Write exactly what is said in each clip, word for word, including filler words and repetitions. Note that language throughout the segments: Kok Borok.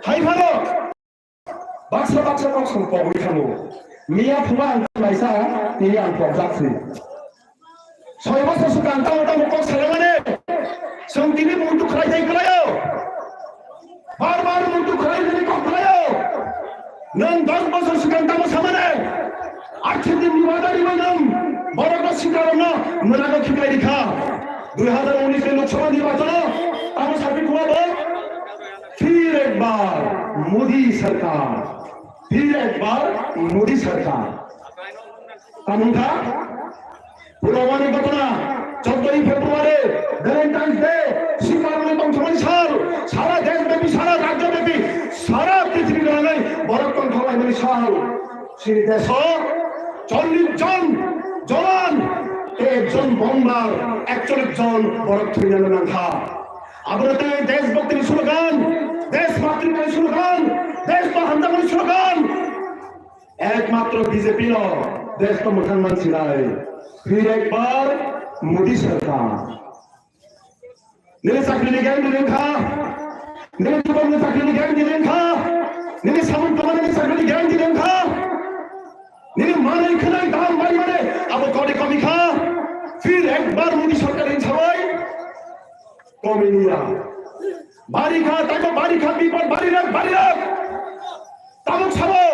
Hai phano baksa baksa kok song pogwi thango. Miya phuma ang kaisa, tini ang pokjak si. Soi bosor swkang tamo tamo kok salamani. Song tini muntu khlai thai khlaio. Bar bar muntu khlai thani kok khlaio. Nwng dos bosor swkang tamo samani. Akhir din ni wada ribai nwng. Borok no sikar no mwnago khiklai rikha. Dui hazar unis ni Lok Sabha nirbachon o tamo sabi kuwa bo. Phir ek bar Modi sarkar. Phir ek bar Modi sarkar. Tamungkha, Pulwamani ghotona, choddo February, Valentine's Day, sikar wngwi tongthokmani sal, sara desh bepi, sara rajyo bepi, sara prithibi gwnangwi borok tongthok laimani sal. Chini desh o chollish jon jowan tei ekjon bombar, ekchollish jon borok thwinani nangkha. Abono tei desh bhaktini slogan, desh matri slogan, desh to hamjakmani slogan. Ekmatro B J P no desh to mwthang man sinai. Phir ek bar Modi sarkar. Nini chakri ni gang di lengkha. Nini jubok ni chakri ni gang di lengkha. Nini samung toma ni chakri ni gang di lengkha. Nini manai khwnai dam bai mane abo kodi komi kha. Phir ek bar Modi sarkar ni sawai. Komi niya. Bari kha, taibo bari kha, bipod bari rak, bari rak. Tabuk sabo,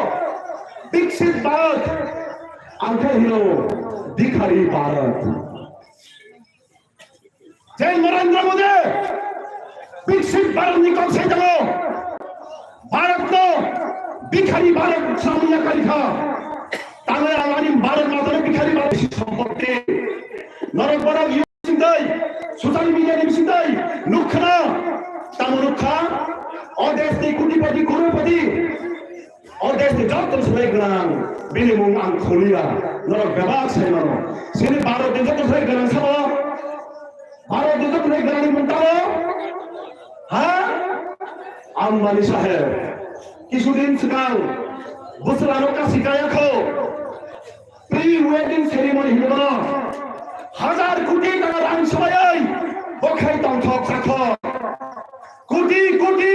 Biksit Bharat, ang khe hino, Bikhari Bharat. Je Narendra Modi, Biksit Bharat ni kok sai tongo. Bharat no, Bikhari Bharat samung ya kari kha. Tamo ang ani Bharat matano Bikhari Bharat si sompotti. Norok borok bisingtwi, social media ni bisingtwi nukha na, tamo nukha, o desh ni kutipati, crorepati, o desh ni joto swlai gwnang, bini mung ang khuliya, norok bebak sai mano. Sini Bharat ni joto swlai gwnang sabo, Bharat ni joto swlai gwnang ni mung tamo, ha? Ambani saheb, kisudin swkang, bwswlano kasi kaya kho. Pre-wedding ceremony hinwi bono hajar koti taka rang swbaywi bo khai tongthok sathok. Koti koti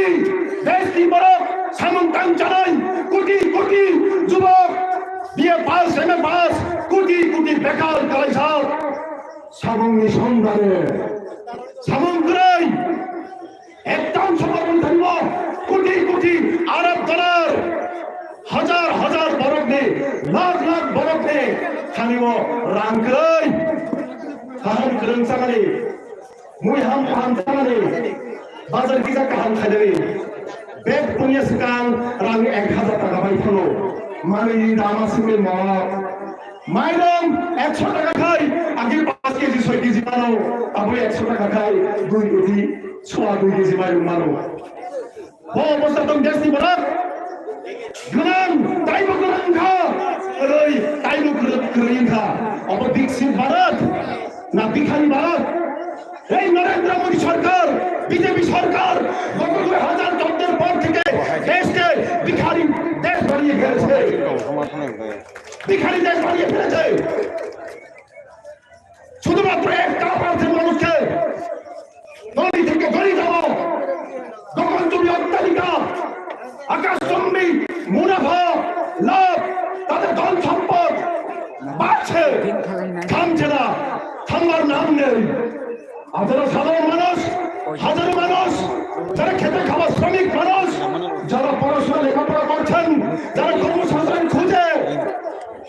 desh ni borok samung tang chanai, koti koti jubok B A pass, M A pass, koti koti bekar kalaijak. Samungni songdare samung kwrwi. Ekdam sobar wng thangbo koti koti Arab dollar, hajar hajar borokni, lakh lakh borokni thani o rang kwrwi. Kaham kwrwng chakani, mui ham kaham chakani, bazar kisa kaham khainani. Bek punya swkang rang ek hajar taka bai phano. Manwi dama simi mok. Mairum ekso taka khai, agi paanch kg, soi kg mano, abo ekso taka khai, dui kg, soa dui kg mairum mano. Bo obostha tong desh ni borok. Gwnang, taibo gwnang kha. Oi, taibo kwrwi, kwrwi kha. Abo Biksit Bharat, na Bikhari Bharat? এই নরেন্দ্র মোদী সরকার, বিজেপি সরকার গত দুই হাজার চোদ্দর পর থেকে দেশকে ভিখারি দেশ বানিয়ে ফেলেছে। ভিখারি দেশ বানিয়ে ফেলেছে। শুধুমাত্র একটা প্রার্থীর মানুষকে ধনী থেকে ধনী যাব, গগনচুম্বী অট্টালিকা, আকাশচুম্বী মুনাফা লাভ, তাদের ধন সম্পদ বাড়ছে, থামছে না, থামবার নাম নেই। আর যারা সাধারণ মানুষ, হাজারো মানুষ, যারা খেটে খাওয়া শ্রমিক মানুষ, যারা পড়াশোনা লেখাপড়া করছেন, যারা কর্মসংস্থান খুঁজে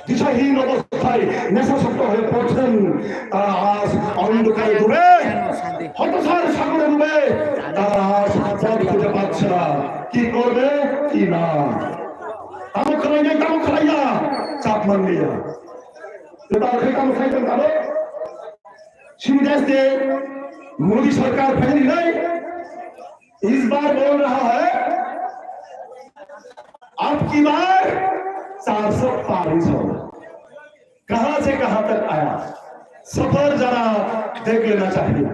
দিশাহীন অবস্থায় নেশাসক্ত হয়ে পড়ছেন, তারা আজ অন্ধকারে ডুবে হতাশার সাগরে ডুবে তারা আজ পথ খুঁজে পাচ্ছে না, কি করবে কি না। Tamo khlai nai, tamo khlai ya, chap man liya. Tamo khlai, tamo khlai tong tamo. Sini desh de Modi sarkar phaini nai. Is baar bol raha hai, ab ki baar char so par hi hoga. Kahan se kahan tak aaya? Safar zara dekh lena chahiye.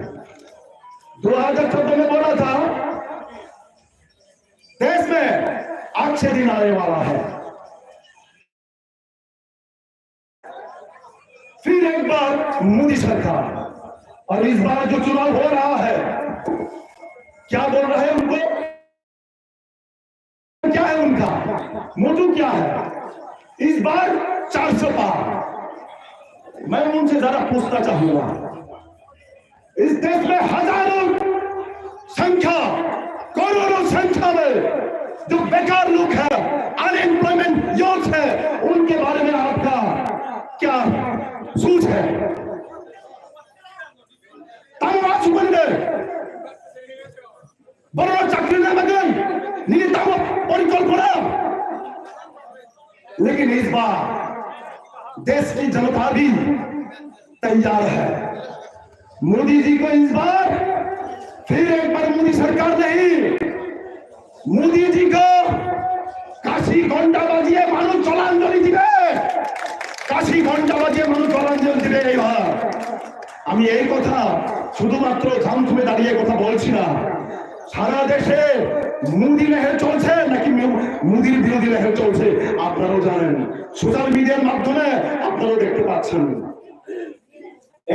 दो हज़ार चौदह में बोला था, देश में अच्छे दिन आने वाला है। फिर एक बार मोदी सरकार, और इस बार जो चुनाव हो रहा है, क्या बोल रहे हैं उनको? क्या? मोटू क्या है? इस बार चार सौ पार। मैं उनसे जरा पूछना चाहूंगा, इस देश में हजारों संख्या, करोड़ों संख्या में जो बेकार लोग हैं, अनएम्प्लॉयमेंट यूथ है, उनके बारे में आपका क्या सोच है? Tamo aswk wngkha? Borok chakri rwna bagwi nini tamo porikolpona? लेकिन इस बार देश की जनता भी तैयार है। मोदी जी को इस बार फिर एक बार मोदी सरकार नहीं, মোদিজিকে কাশি ঘন্টা বাজিয়ে মানুষ জলাঞ্জলি দিবে, কাশি ঘন্টা বাজিয়ে মানুষ জলাঞ্জলি দিবে। এইবার আমি এই কথা শুধুমাত্র জামথুমে দাঁড়িয়ে কথা বলছি না, সারা দেশে মোদি লেহের চলছে নাকি মো-, মোদির বিরোধী লেহের চলছে, আপনারাও জানেন, সোশ্যাল মিডিয়ার মাধ্যমে আপনারাও দেখতে পাচ্ছেন।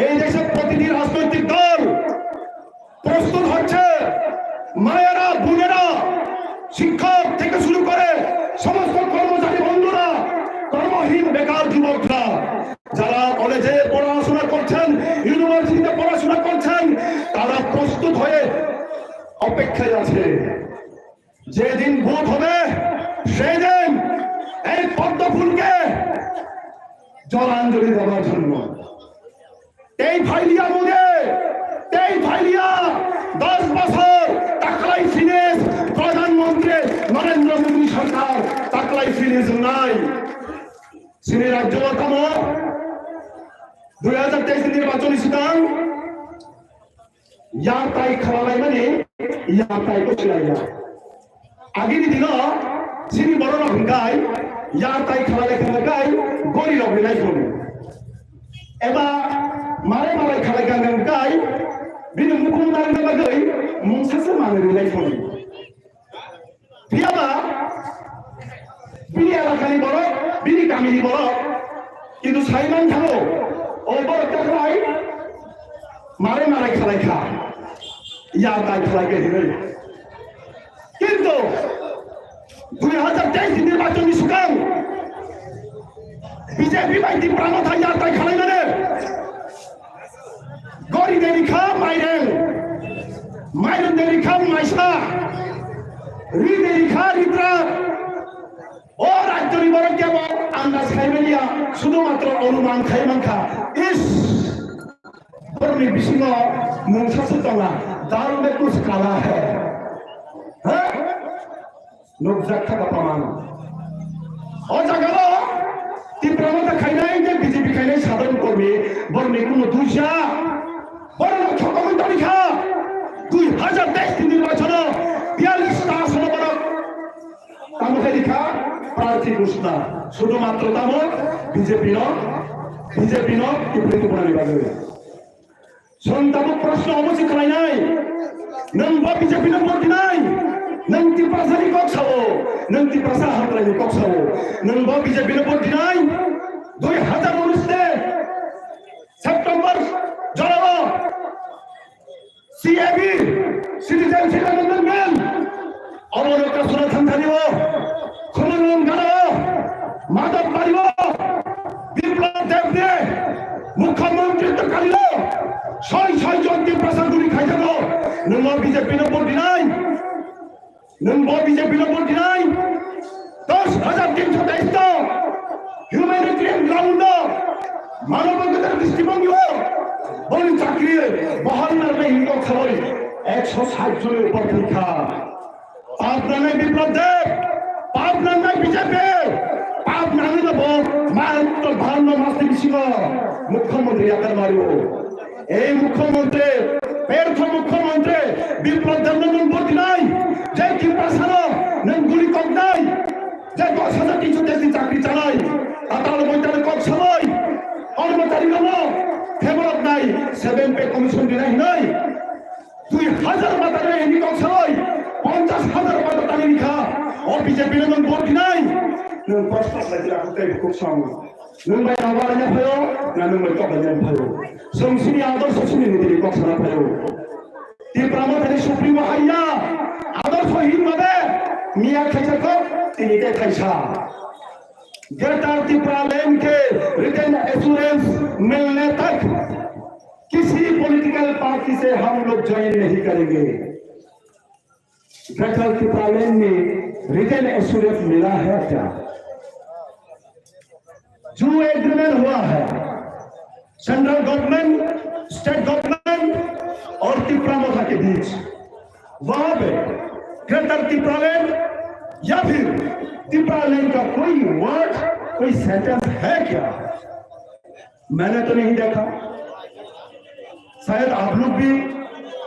এই দেশে প্রতিটি রাজনৈতিক দল প্রস্তুত হচ্ছে, মায়েরা, বোনেরা, শিক্ষক থেকে শুরু করে সমস্ত কর্মচারী বন্ধুরা, কর্মহীন বেকার যুবকরা, যারা কলেজে পড়াশোনা করছেন, ইউনিভার্সিটিতে পড়াশোনা করছেন, তারা প্রস্তুত হয়ে অপেক্ষায় আছে। যেদিন ভোট হবে, সেদিন এই পদ্ম ফুলকে জলাঞ্জলি দেওয়ার জন্য। তেই ফাইলিয়া মোদে, তেই ফাইলিয়া দশ বছর তাকলাই ফিনিশ, প্রধানমন্ত্রী নরেন্দ্র মোদী সরকার তাকলাই ফিনিশ নাই। সিনি রাজ্য লতামো দুই হাজার তেইশ নির্বাচনী সিদ্ধান্ত ইয়ার তাই খাওয়ালাই মানে ইয়ার তাই করছিলাম। আগের দিন সিনি বড় রকম গাই ইয়ার তাই খাওয়ালাই খাওয়া গাই গরি রকম নাই ফোন। এবার মারে মারে খাওয়াই গান গান গাই বিনু মুকুম দান গান গাই মুসাসে মানে rely phone. Phiya ba, bini elakani borok, bini kamini borok, kintu sai man thangwi, o borok ta khlai, mare mare khlai kha, ya tai khlai kha hinwi. Kintu dui hajar teis ni nirbachon ni swkang B J P bai Tipra Motha ya tai khlai mane. Gori de rikha maireng, maireng de rikha maisa, ri de rikha ritra. O rajyoni borok kebo andaj khai manya, sudhumatro onuman khai mankha. Is, borokni bisingo mungsa se tonga, dal mein kuch kala hai. Ha? Nukjak kha ba pamano. O jagao Tipra Motha khainai tei B J P khainai sadharon kormi borokni kuno dusha. Borokno thokogwi tongkha. Dui hajar teis ni nirbachono biyallis ta asono borok tamo khaidi kha prarthi ghosna. Sudhumatro tamo B J P no, B J P no kiphilwi tubunani bagwi. Chwng tabuk proshno omo se khlainai, nwng bo B J P no vote dinai, nwng Tiprasani kok sao, nwng Tiprasa hamkraini kok sao, nwng bo B J P no vote dinai, dui hajar unis ni September jorao C A B, Citizenship Amendment Bill, Omo no kasura thangthani o, khumulwng gana o, Madhab Bari o, Biplab Deb ni Mukhyamantri to kali o, soi soi jon Tiprasa guri khaijago, nwng bo B J P no vote dinai, nwng bo B J P no vote dinai, dos hajar tinso teis to, humanitarian ground o, manob adhikar drishtibhongi o, boni chakri bahal narnai hinwi kok sawi, ekso sait joni upor thangkha. Pap nangnai Biplab Deb, pap nangnai B J P, pap nangnai no bo, matro bahanno mas ni bisingo Mukhyamantri yakar mario. Ei Mukhyamantri, pertho Mukhyamantri Biplab Deb no nwng vote dinai, je Tiprasa no nwng guri koknai, je dos hajar tinso teis ni chakri chanai, tatal boitale kok sabai, kormochari no no, pheborok nai, seven pay commission dinai hinai. Dui hajar mata rwi hini kok sawi, ponchas hajar mata tani rikha, o B J P no nwng vote dinai, nwng proshno khlai tira kok tei kok sam. Nwng bai nobar nya phayo, na nwng bai kok nya phayo. Song sini ador sosini ni tiri kok sana phayo. Tipra Mothani Supremo haiya, ador so hin made, Mia khaisa kok, tini tei khaisa. Greater Tipraland ke written assurance milne tak kisi political party se hum log join nahi karenge. Greater Tipraland ne written assurance mila hai kya? जो एग्रीमेंट हुआ है central government, state government और तिपरा मोथा के बीच, वहां पे ग्रेटर तिपरालैंड या फिर तिपरालैंड का कोई वर्ड, कोई सेंटेंस है क्या? मैंने तो नहीं देखा। शायद आप लोग भी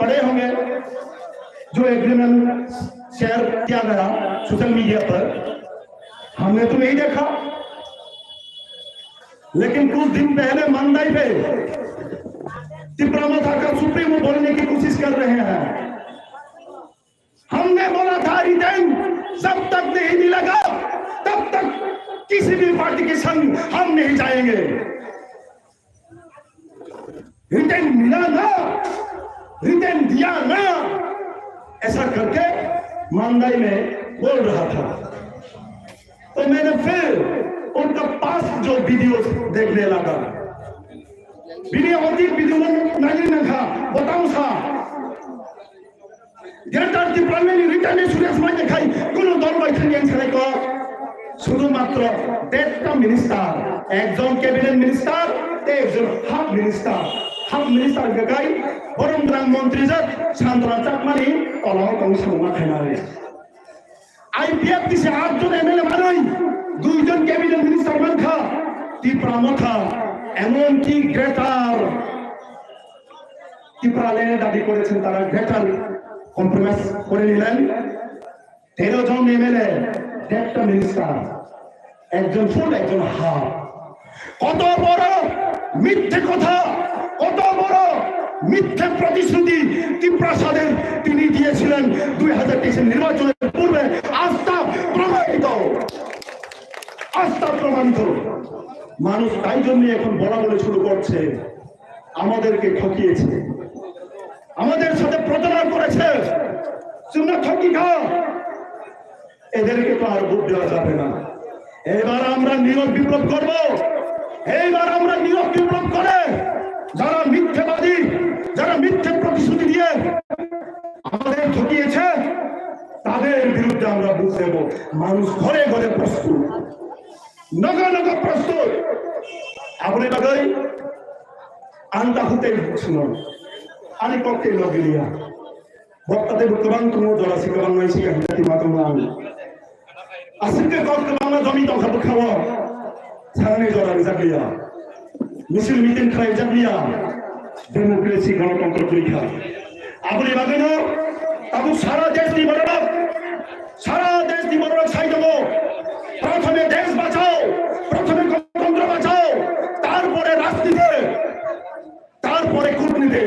पढ़े होंगे जो एग्रीमेंट शेयर किया गया सोशल मीडिया पर, हमने तो नहीं देखा। लेकिन कुछ दिन पहले मंदाई पे तिपरा मोथा का सुप्रीमो बोलने की कोशिश कर रहे हैं। हमने बोला था रिटेन जब तक नहीं मिलेगा तब तक किसी भी पार्टी के संग हम नहीं जाएंगे। रिटेन मिला ना, रिटेन दिया ना, ऐसा करके मंदाई में बोल रहा था। तो मैंने फिर उनका पास्ट जो वीडियोस देखने लगा। Bini oti video nani nangkha, botang sa. Greater Tipraland ni written assurance mai dekhai, kuno dol bai thani ang sanai ko. শুধুমাত্র দেড়টা মিনিস্টার, একজন ক্যাবিনেট মিনিস্টার, একজন হাফ মিনিস্টার। হাফ মিনিস্টার বেকাই বরং রাং মন্ত্রী যাক সান্ত্বনা চাকমানি তলাও কম সময় খাইনারে। আইপিএফটিসি আটজন এমএলএ মানই দুইজন ক্যাবিনেট মিনিস্টার মানখা। ত্রিপুরা মথা এমনকি গ্রেটার ত্রিপুরা লেনে দাবি করেছেন, তারা গ্রেটার কম্প্রোমাইজ করে নিলেন। তেরো জন এমএলএ, দেড়টা মিনিস্টার, একজন ফুল একজন হাফ। কত বড় মিথ্যে কথা, কত বড় মিথ্যে প্রতিশ্রুতি ত্রিপ্রাসাদের তিনি দিয়েছিলেন দুই হাজার তেইশের নির্বাচনের পূর্বে। আস্থা প্রমাণিত, আস্থা প্রমাণিত। মানুষ তাই জন্য এখন বলা বলে শুরু করছে, আমাদেরকে ঠকিয়েছে, আমাদের সাথে প্রতারণা করেছে। তোমরা ঠকি খাও, এদেরকে তো আর ভোট দেওয়া যাবে না। এবার আমরা নীরব বিপ্লব করব। এইবার আমরা নীরব বিপ্লব করে যারা মিথ্যেবাদী, যারা মিথ্যে প্রতিশ্রুতি দিয়ে আমাদের ঠকিয়েছে, তাদের বিরুদ্ধে আমরা ভোট দেব। মানুষ ঘরে ঘরে প্রস্তুত, নগর নগর প্রস্তুত। Aboni bagwi ang ta hutei swngo, ani kok tei logi liya. Bokta tei bo kwbang tongo, jora se kwbang mai se kaham jati ma tongo ang. Aswk khe kok kwbangma jomi tongkha bwkhao, sanani jora rijak liya, misil meeting khlai jak liya, democracy গণতন্ত্র twi kha. Aboni bagwino tabuk sara deshni bororok, sara deshni bororok sai tongo, prothome desh bachao, prothome গণতন্ত্র bachao, tarpore rajniti. Tarpore kutniti,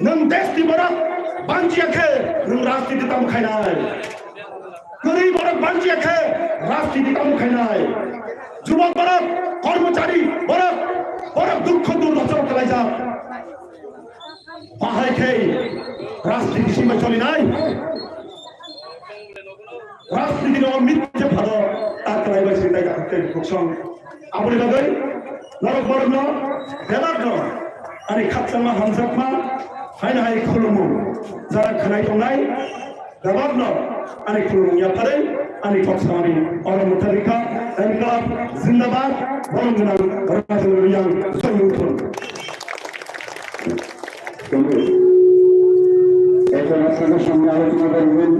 nwng desh ni borok banchiya khe nwng rajniti tamo khainai. Kwrwi borok banchiya khe rajniti tamo khainai. Jubok borok, kormochari borok, borok dukho durdosa khlaijak. Bahai khe rajniti sima cholinai. Rajniti no mithe phano ta khlai bai sini dai ka tei buksong. Aboni bagwi norok borokno bebakno ani khakchangma hamjakma haino hai khulumu jara khanai tongnai bebakno ani khulumu yapharwi ani kok samani oro mutharikha. Inkilab zindabad, borom gwnang Rajendra Reang, Jai Hind. এখন আপনাদের সামনে আলোচনা করবেন